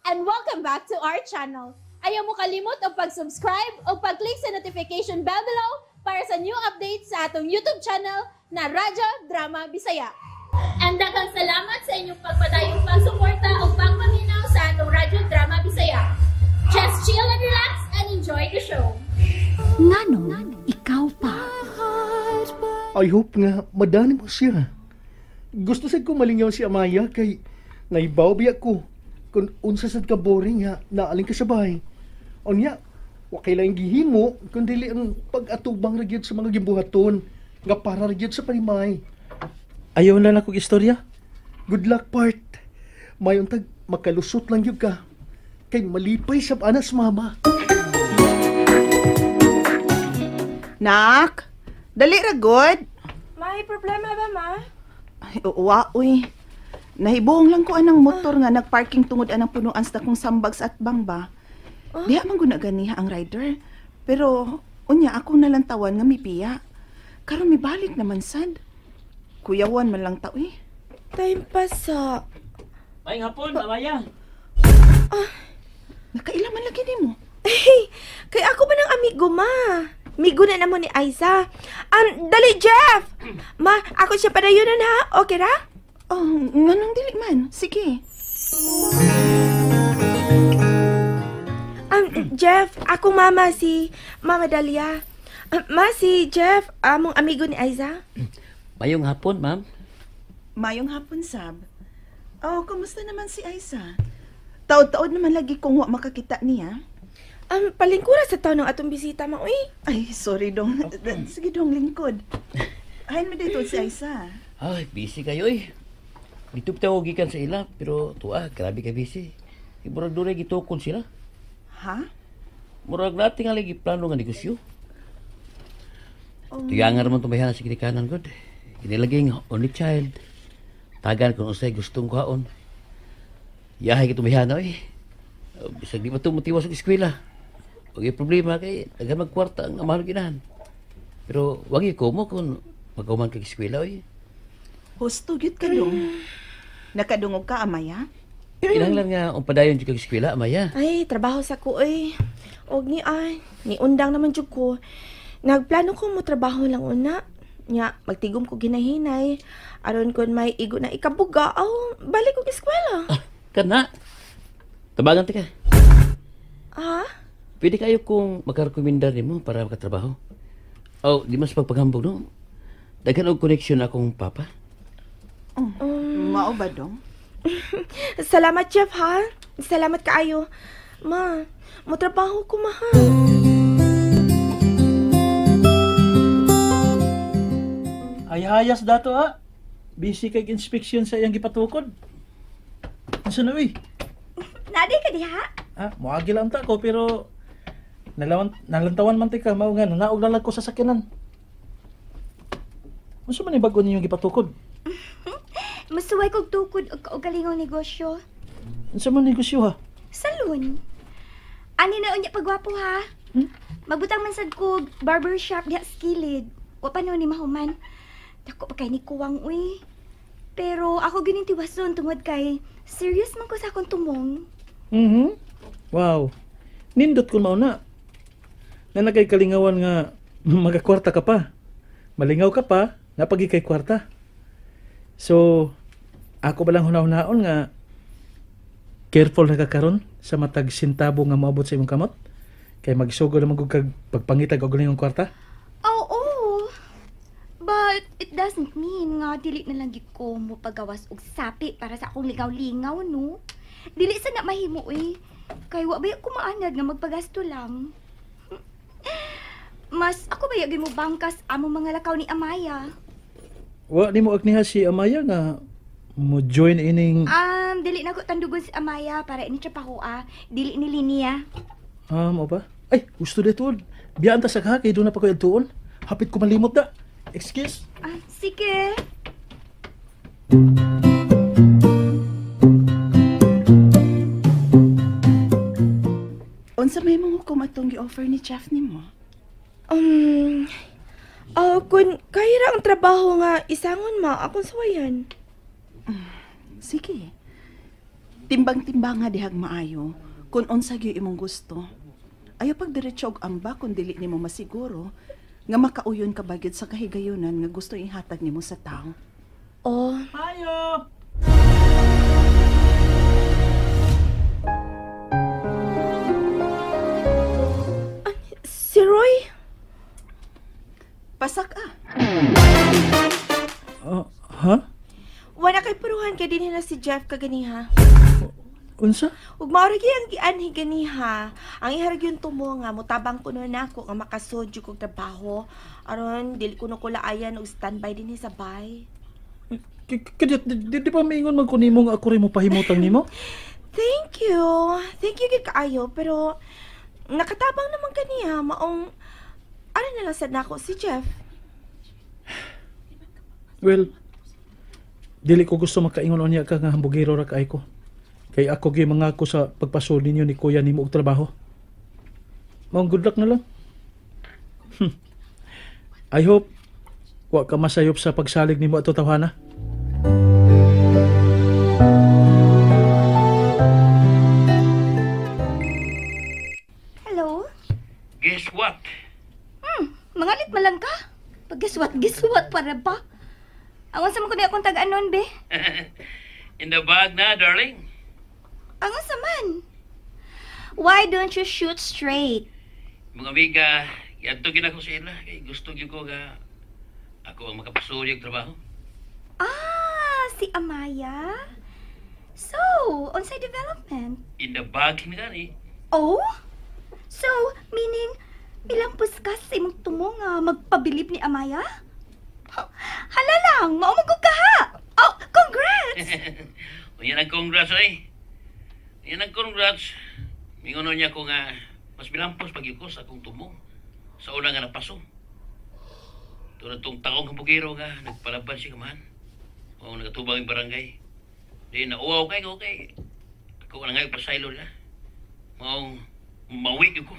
And welcome back to our channel. Ayaw mo kalimot og pag-subscribe o pag-click sa notification bell below para sa new updates sa atong YouTube channel na Radyo Drama Bisaya. And daghang salamat sa inyong pagpadayong pagsuporta o pagpaminaw sa atong Radyo Drama Bisaya. Just chill and relax and enjoy the show. Nganong ikaw pa? I hope nga madani mo siya. Gusto sad ko malingaw si Amaya kay naibaw biya ko kung unsa sad ka boring nga naaling ka sa bahay. Unya, wa kay laing gihimo kun dili ang pag-atubang ra gyud sa mga gimbuhaton nga para ra gyud sa panimay. Ayaw na lang akong istorya. Good luck part. Mayon tag makalusot lang gyud ka. Kay malipay sa anas mama. Nak, dali ra god. May problema ba, ma? Ay, uwa, uy. Nahibuong lang ko anang motor nga nagparking tungod anang punuan sa dakong sambag sa atbang ba. Diha man guna ganiha ang rider. Pero unya ako nalantawan nga mipiya. Karon mibalik naman sad. Kuyawan man lang ta uy. Time pass sa. May hapon, Amaya. Nakaila man lagi nimo. Ay, kay ako ba ng amigo, ma? Migo na namo ni Aiza. Dali, Jeff! Ma, ako siya padayunan ha? Okay ra? Oh, nganong dili man? Sige. Jeff, ako mama si Mama Dalia. Ma, si Jeff, among amigo ni Aiza. Mayong hapon, ma'am. Mayong hapon sab. Oh, kumusta naman si Aiza? Taod-taod naman lagi kung wa makakita niya. Palingkura sa taon ng atong bisita, ma, uy. Ay, sorry dong. Sige dong, lingkod. Ayon mo dito si Aiza. Ay, busy kayo eh. Dito pa tawag gikan sa ila, pero tuwa, grabe ka busy. Murag dunay gitukon sila. Ha? Murag natin nga lagi plano nga negosyo. Tuyangan naman tumayan sa kinikanan, god. Kinilaging only child. Tagan kung unsay gustong kuhaon. Yahay kitumayan na eh. Bisag di pa ito matiwas sa eskwela. Huwag yung problema kay daghan magkwarta ang amahan ginahan. Pero wag yung kumo kung magkuman kag eskwela oy. Husto gyud ka dong. Nakadungog ka, Amaya? Kinahanglan nga ang padayon jud kag eskwela, Amaya. Ay, trabaho sa ko, uy. Og ni ay, ni undang naman jud ko. Nagplano ko mo trabaho lang una. Nya, magtigom ko ginahinay. Aron kon may igo na ikabuga, aw, balik kog eskwela. Ah, kana. Tabagan ta ka. Ha? Pwede kayo kung makarekomendar nimo para makatrabaho. Oh, di mas pagpaghambog no. Daghan og connection akong papa. Mao ba dong? Salamat, Jeff, ha? Salamat kaayo. Ma, motrabaho ko, ma, ha? Ayhayas dato ah. Busy kay inspection sa iyang gipatukod. Unsa na uy? Nadi ka diha? Ah, moagi lang ta ko pero nalantawan man tika mao nga nanaog lalag ko sa sakyanan. Unsa man ni bag-o ninyong gipatukod? Masuway kog tukod og kaugalingong negosyo. Unsa man negosyo ha? Salon. Ani na unya pagwapo ha? Hmm? Magbutang man sad kog barbershop diha sa kilid. Wa pa ni mahuman. Dako pa kay ni kuwang uy. Pero ako gining tiwason tungod kay serious man ko sa akong tumong. Mhm. Wow. Nindot kun mao na. Nanagay kalingawan nga magakwarta ka pa. Malingaw ka pa, napagi kay kwarta. So, ako ba lang hunahunaon nga careful na ka karon sa matag sentabo nga moabot sa imong kamot? Kay magsugod naman gud kag pagpangitag og galingong kwarta. Oo. But it doesn't mean nga dili na lang gid ko mo pagawas og sapi para sa akong lingaw-lingaw, no? Dili sa na mahimo eh. Kay wa ba ko maanad nga magpagasto lang. Mas ako ba mo bangkas among mga lakaw ni Amaya? Wa nimo agniha si Amaya nga mo join ining Dili na ko tandugon si Amaya para ini trabaho ah. Dili ni Linia. Ah, mo ba? Ay, gusto dito. Biyaan ta sa kaha kay doon na pa ko adtuon. Hapit ko malimot da. Excuse. Ah, sige. Unsa may mong hukom atong gi-offer ni Jeff nimo? Kung kahira ang trabaho nga isangon ma, akong suwayan. Sige. Timbang-timbang nga dihag maayo kung unsa gyud imong gusto. Ayaw pagdiretso og amba kung dili nimo masiguro nga makauyon ka ba gyud sa kahigayunan nga gusto ihatag nimo sa tao. Oh, Ayo! si Roy. Pasak ah. Ha? Wala kay puruhan kay dinhi na si Jeff kaganiha. Unsa? Ug mao ra gyud ang gianhi ganiha. Ang iharag yung tumo nga motabang kuno nako nga makasud jud kog trabaho aron dili kuno ko laayan og standby dinhi sa bay. Kadyot, di ba maingon man ko nimo nga ako rin mo pahimutang nimo? Thank you. Thank you gid kaayo pero nakatabang naman kaniya maong ano na lang sad nako si Jeff. Well, dili ko gusto makaingon unya ka nga hambugero ra kay ko. Kay ako gyud mangako sa pagpasol ninyo ni kuya nimo og trabaho. Maong good luck na lang. I hope wa ka masayop sa pagsalig nimo ato tawhana. Hello? Guess what? Mangalit man lang ka. Paggiswat-giswat para ba? Ang unsa man ko di akong tag-anon, be? In the bag na, darling. Ang unsa man? Why don't you shoot straight? Mga amiga, yadto gina ko sa ila. Kay gusto gyud ko nga ako ang makapasuri og trabaho. Ah, si Amaya? So, unsay development? In the bag na gani. Oh? So, meaning, bilampos ka sa imong tumo nga magpabilib ni Amaya? Hala lang, maumugog ka ha! Oh, congrats! Unya ang congrats ay. Yan ang congrats. Mingono niya ko nga mas bilampos pag ko sa akong tumong sa una nga napaso. Tulad tong taong hambugero nga nagpalaban siya kamahan. O nagatubang yung barangay. Di nauwaw kay ko kay. Ako na nga ipasaylo na. Maong mauwi ko.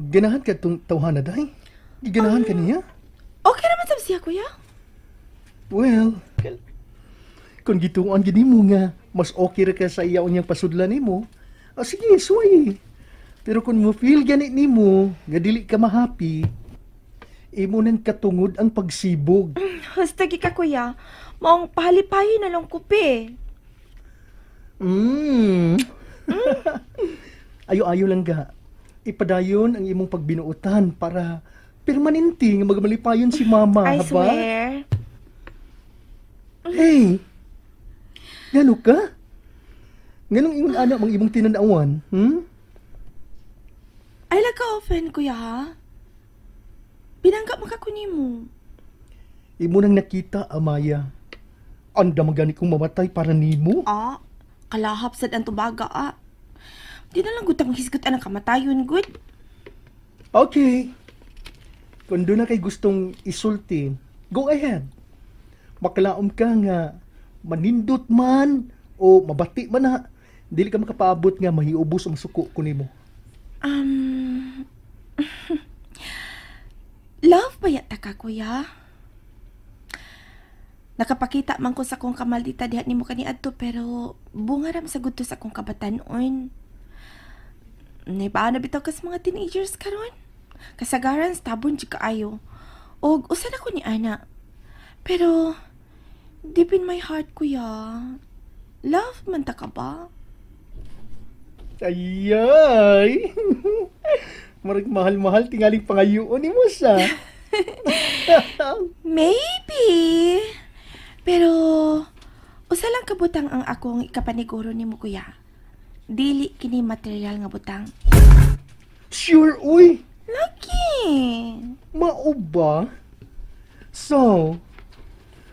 Ganahan ka itong tawhana, day? Ganahan ka niya? Okay naman sab siya kuya. Well, kung gituon gini mo nga, mas okay ra ka sa iya unyang pasudlan nimo. Ah, sige, suway. Pero kung mo feel gani nimo, nga dili ka mahappy, imo nang katungod ang pagsibog. Hasta gi ka kuya. Maong pahalipayon na lang kupi. Ayo-ayo lang ga. Ipadayon ang imong pagbinuotan para permanente nga magmalipayon si mama, I ha ba? swear. Hey! Ngano ka? Nganong ingon ana mang imong tinanawan? Ay lang ka often, kuya, ha? Binangga man ka kunimo. Imo nang nakita, Amaya. Anda magani kong mamatay para nimo. Ah, kalahap sad ang tubaga, ah. Di na lang gud ang hisgot ang kamatayon, good. Okay. Kung doon na kay gustong isulti, go ahead. Makalaom ka nga manindot man o mabati man ha. Dili ka makapaabot nga mahiubos ang suko ko nimo. Love ba yata ka, kuya? Nakapakita man ko sa akong kamaldita diha nimo kaniadto pero bunga ram sa gudto sa akong kabatan-on. Naibaan na bitaw kas mga teenagers karon. Kasagaran stubborn jud kaayo. Og usa na ko ni ana. Pero deep in my heart, kuya, love man ta ka ba? Ayay! Marag mahal-mahal tingaling pangayoon ni mo sa. Maybe. Pero usa lang ka butang ang akong ikapaniguro nimo, kuya. Dili kini material nga butang. Sure, uy! Lucky! Mao ba? So,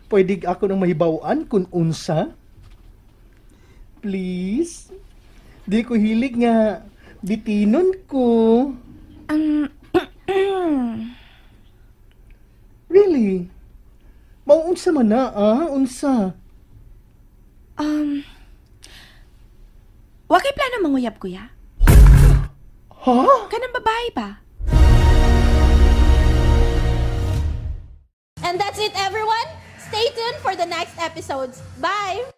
pwede ako nang mahibaw-an kung unsa? Please? Di ko hilig nga bitinon ko. Really? Mauunsa man na, ah? Unsa? Wa kay plano manguyab, kuya? Ha? Kanang babae ba? And that's it, everyone. Stay tuned for the next episodes. Bye!